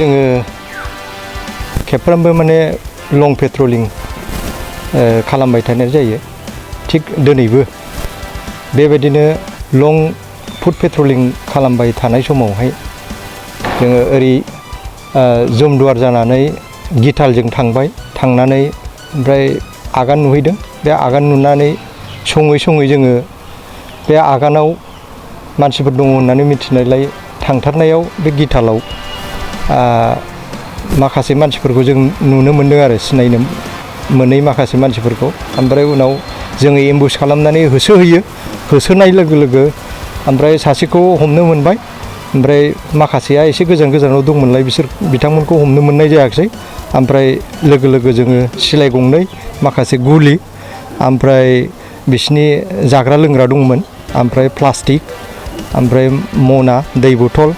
जोङो खेबफ्रोमबो माने लं पेट्रलिं खालामबाय थानाय जायो थिग दिनैबो बेबायदिनो लं फुट पेट्रलिं खालामबाय थानाय समावहाय जोङो ओरै जमदुवार जानानै गितालजों थांनानै ओमफ्राय आगान नुहैदों बे आगान नुनानै सङै जोङो बे आगानाव मानसिफोर दङ होननानै मिथिनायलाय थांथारनायाव बे गितालाव माखासे मानसिफोरखौ जों नुनो मोन्दों आरो सिनायनो मोनै माखासे मानसिफोरखौ ओमफ्राय उनाव जोङो एम्बुस खालामनानै होसोनाय लोगो लोगो ओमफ्राय सासेखौ हमनो मोनबाय ओमफ्राय माखासेया एसे गोजानाव दंमोनलाय बिथांमोनखौ हमनो मोननाय जायाखिसै ओमफ्राय लोगो जोङो सिलाइ गंनै माखासे गुलि ओमफ्राय बिसिनि जाग्रा लोंग्रा दंमोन ओमफ्राय प्लास्टिक ओमफ्राय मना दै बथल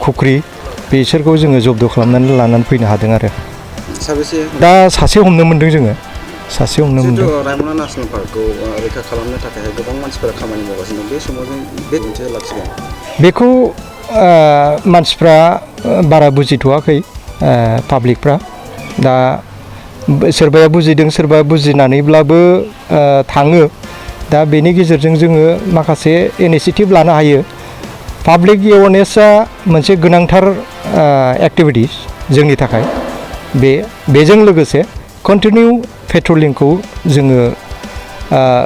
खुख्रि बिसोरखौ जोङो जब्द खालामनानै लानानै फैनो हादों आरो दा सासे हमनो मोनदों जोङो सासे हमनो मोनदों रायमना नेसनेल पार्कखौ रैखा खालामनो थाखाय गोबां मानसिफोरा खामानि मावगासिनो दं बे समाव जों बे मोनसे लाखिगोन बेखौ मानसिफ्रा बारा बुजिथ'वाखै पाब्लिकफ्रा दा सोरबाया बुजिदों सोरबा बुजिनानैब्लाबो थाङो दा बेनि गेजेरजों जोङो माखासे इनिशिएटिभ लानो हायो पाब्लिक एवारनेसआ मोनसे गोनांथार एक्टिभिटिस जोंनि थाखाय बेजों लोगोसे कन्टिनिउ पेट्रलिंखौ जोङो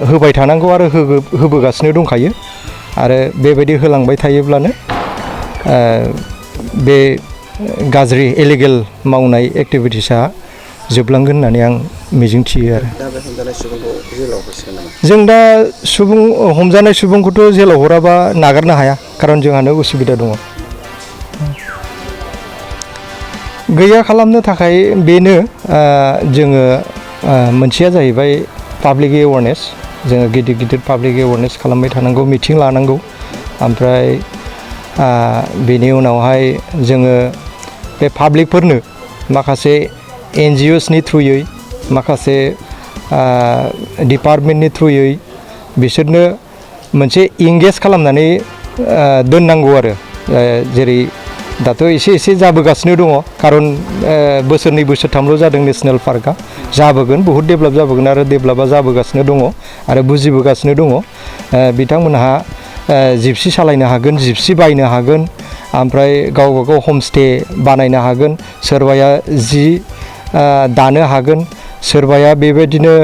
होबाय थानांगौ आरो होबोगासिनो दंखायो आरो बेबायदि होलांबाय थायोब्लानो बे गाज्रि इलिगेल मावनाय एक्टिभिटिसा जोबलांगोन होननानै आं मिजिंथियो आरो जों दा हमजानाय सुबुंखौथ' जेलाव हराबा नागारनो हाया खारन जोंहानो उसुबिदा दङ गैया खालामनो थाखाय बेनो जोङो मोनसेया जाहैबाय पाब्लिक एवारनेस जोङो गिदिर पाब्लिक एवारनेस खालामबाय थानांगौ मिटिं लानांगौ ओमफ्राय बेनि उनावहाय जोङो बे पाब्लिकफोरनो माखासे NGOsनि थ्रुयै माखासे डिपार्टमेन्टनि थ्रुयै बिसोरनो मोनसे इंगेज खालामनानै दोननांगौ आरो जेरै दाथ' एसे जाबोगासिनो दङ खारन बोसोरनै बोसोरथामल' जादों नेसनेल पार्कआ जाबोगोन बहुद डेभेलप जाबोगोन आरो डेभेलपआ जाबोगासिनो दङ आरो बुजिबोगासिनो दङ बिथांमोनहा जिपसि सालायनो हागोन जिपसि बायनो हागोन ओमफ्राय गावबा गाव हमस्टे बानायनो हागोन सोरबाया जि दानो हागोन सोरबाया बेबायदिनो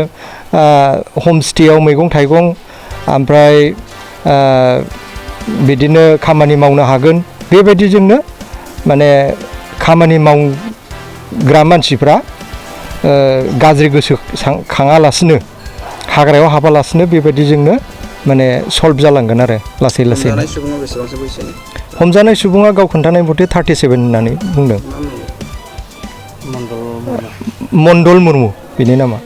हमस्टेयाव मैगं थाइगं ओमफ्राय बिदिनो खामानि मावनो हागोन बेबायदिजोंनो माने खामानि मावग्रा मानसिफ्रा गाज्रि गोसो खाङालासिनो हाग्रायाव हाबालासिनो बेबायदिजोंनो माने सल्भ जालांगोन आरो लासैनो हमजानाय सुबुङा गाव खोन्थानाय मथे 37 होननानै बुंदों मण्डल मुर्मु बेनि नामा